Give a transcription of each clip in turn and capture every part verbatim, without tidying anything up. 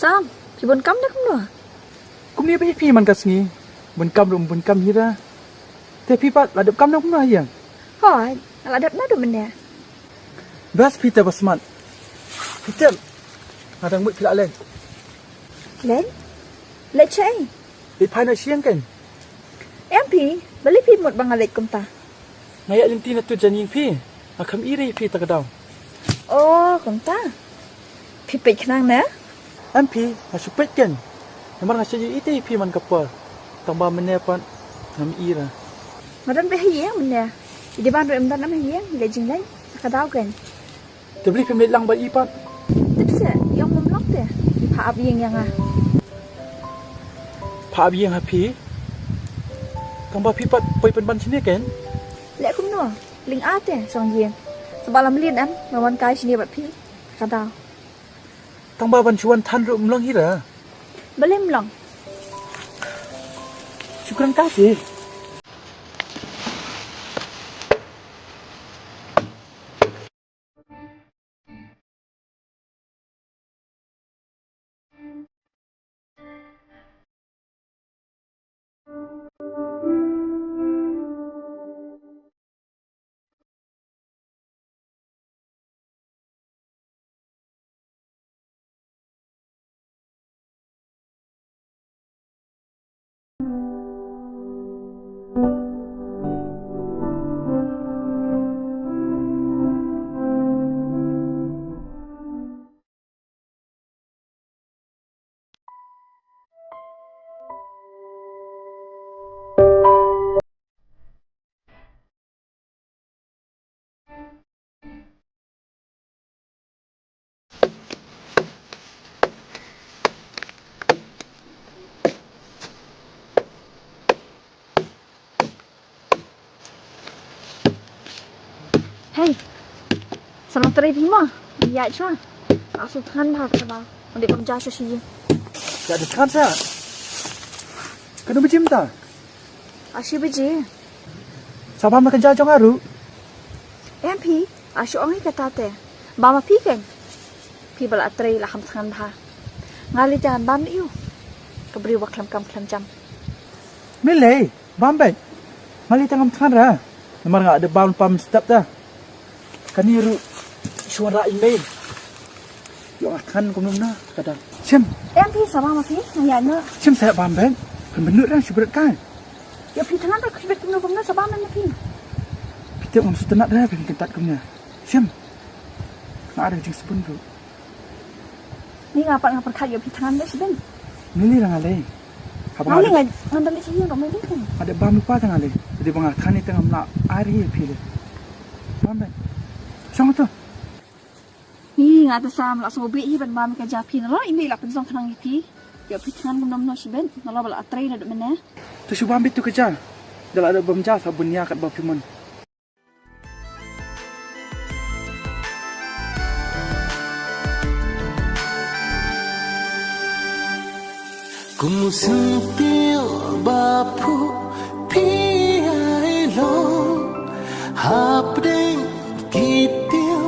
Sam, phi bun kam da kumno? Kumne ba phi man ka sngi. Bun kam ruh bun kam hi ra. Te phi pat la dep kam da kumno ha ïing? Hooid, la dep naduh mynne. Bas phi te ba smat. Phi te. Nga dang mut phi la leng. Leng? Leit shaei? Leit phai noh sha ïing kein. Em phi, balei phi mut ba nga leit kumta? Nga ïaid lynti natur jan ïing phi. Nga kham ïeit ïa phi ta ka daw. Oh, kumta. Phi peit khnang ne? Em phi, nga shu peit kein. Namar nga shu ïeit ïa phi man ka por. Tang ba mynne pat ngam ïeit. Nga don beit ha ïing mynne. I Diban ruh im don em ha ïing, leit jingleit ta ka daw kein. Te balei phim leit lang bad i pat? Tip seh, ïong mem long te. Pha ap ïing ïa nga. Pha ap ïing ha phi? Tang ba phi pat poi pynban shane kein? Leh kumno? Lynga te shong ïing. Sa ba lam lin em, nga wan kai shane bad phi. Ka daw. Tang ba ban shu wan than ruh mlong hi ra. Balei mlong? Shu kren kai te. Hei. Sa nang trei phi mo? Ïa cha. Asu than bha ka ba. Ndik kum ja sa shi. Ïa de than sa. Kano ba jim ta? Ashi baje. Sa bam na ka ja jong aru. Em phi, ashi ong hi kata te. Bam ma phi ken. Phi ba la trei la kham thngan bha. Nga li te ngan bam ïa u. Ka briew ba khlem kam khlem jam. Mile, bam bek. Nga li te ngam thngan ra. Namar nga da bam pam step ta. Kane ruh shu wanrah email. Ïoh nga thngan kumno na ka dang. Shem. Em phi sa bam ma phi, nga ïa na. Shem sa bam bek. Kan benut ra shu bret kai. Ïa phi thngan ra khibet kumno kumno sa bam ma phi. Phi te ngam sutnat ra phi kyntat kumne. Shem. Nga ada jingsbun ruh. Ni nga pat nga pyrkhat ïa phi thngan da shibun. Ni li nga lei. Haba nga lei nga ngan da lei shi ïing ruh me lei kan. Ada bam lupa tang lei. Jadi ba nga thngan ni tang ngam lah ari ïa phi lei. Bam bek. Shong to. Ni nga ta sam la so bi hi ban bam ka ja phi na lo imi la pynsong khnang ïa phi. Ïa phi thngan kum nom no shibun. Na lo ba la trei na duk mene. Tu shu bam bit tu ka ja. Da la da bam ja sa bun ïa kat ba phi mon. Kum u syntiew ba phuh phi ïai long hapdeng ki tiew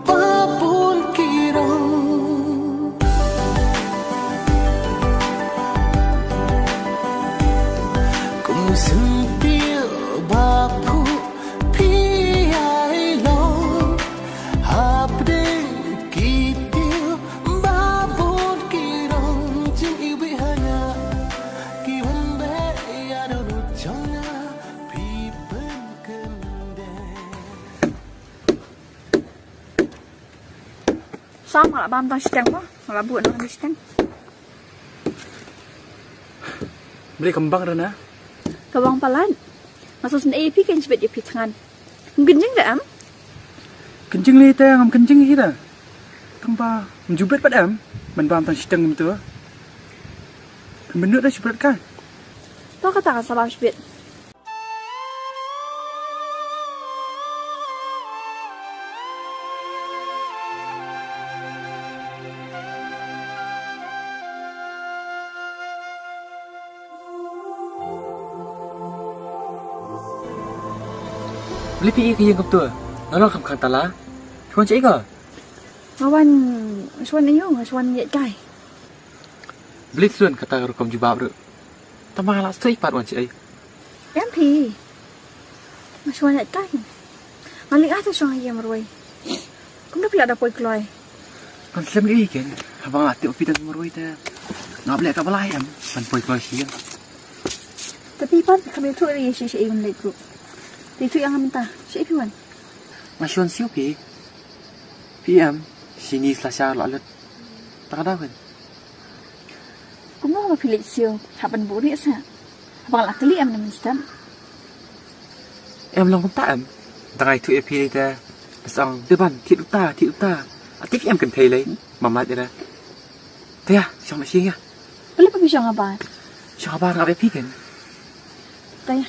ba bun ki rong. Kum u syntiew ba phuh phi ïai long hapdeng ki tiew ba bun ki rong. Jing iwbih ha nga ki wan beh ïa da ruh jong nga phi pynkyndeh. Sam, nga la bam tang shiteng mo, nga la buh na shiteng. Balei kam bang ra na? Ka bang palat. Nga sngewsynei ïa phi kan shibit ïa phi thngan. Ngam kynjing da em? Kynjing lei te ngam kynjing hi da. Ba, ym ju bret pat em, ban bam tang shiteng kumta. Phi mynnud da shi bret kai. To kata ka sa bam shi bret. Balei phi ïa ka ïing kumta? Nga long kham khang tala. Phi wan shaei ko? Nga wan, nga shu wan aiu, nga shu wan ïaid kai. Balei phi wan kata ka rukom jubab ruh? Tang ba nga la sdang pat wan shaei. Em phi. Nga shu wan ïaid kai. Nga leit ah te shong ha ïing marwei. Kumno phi la da poi kloi? Ngan slem lei ken. Haba nga la tip phi dang marwei te. Nga leh kaba lah em ban poi kloi sha ïing. Te phi pat kham ïathuh ïa nga shaei shaei ban leit ruh. Te ïathuh ïa nga mynta shaei phi wan. Nga shu wan siew phi. Phi em, shini sla shar la lut. Tang ka daw kan. Kumno ba phi leit siew, hap ban buhrieh sa. Haba nga la kylli em na mynstep. Em long kumta em. Dang ai thuh ïa phi lei te. Bas ong de ban thied uta, thied uta. Ati phi em kynthei lei. Mam lait ïa da. Te ïa, shong na shi ïa. Balei ba phi shong ha bar? Shong ha bar nga ap ïa phi kan. Te ïa.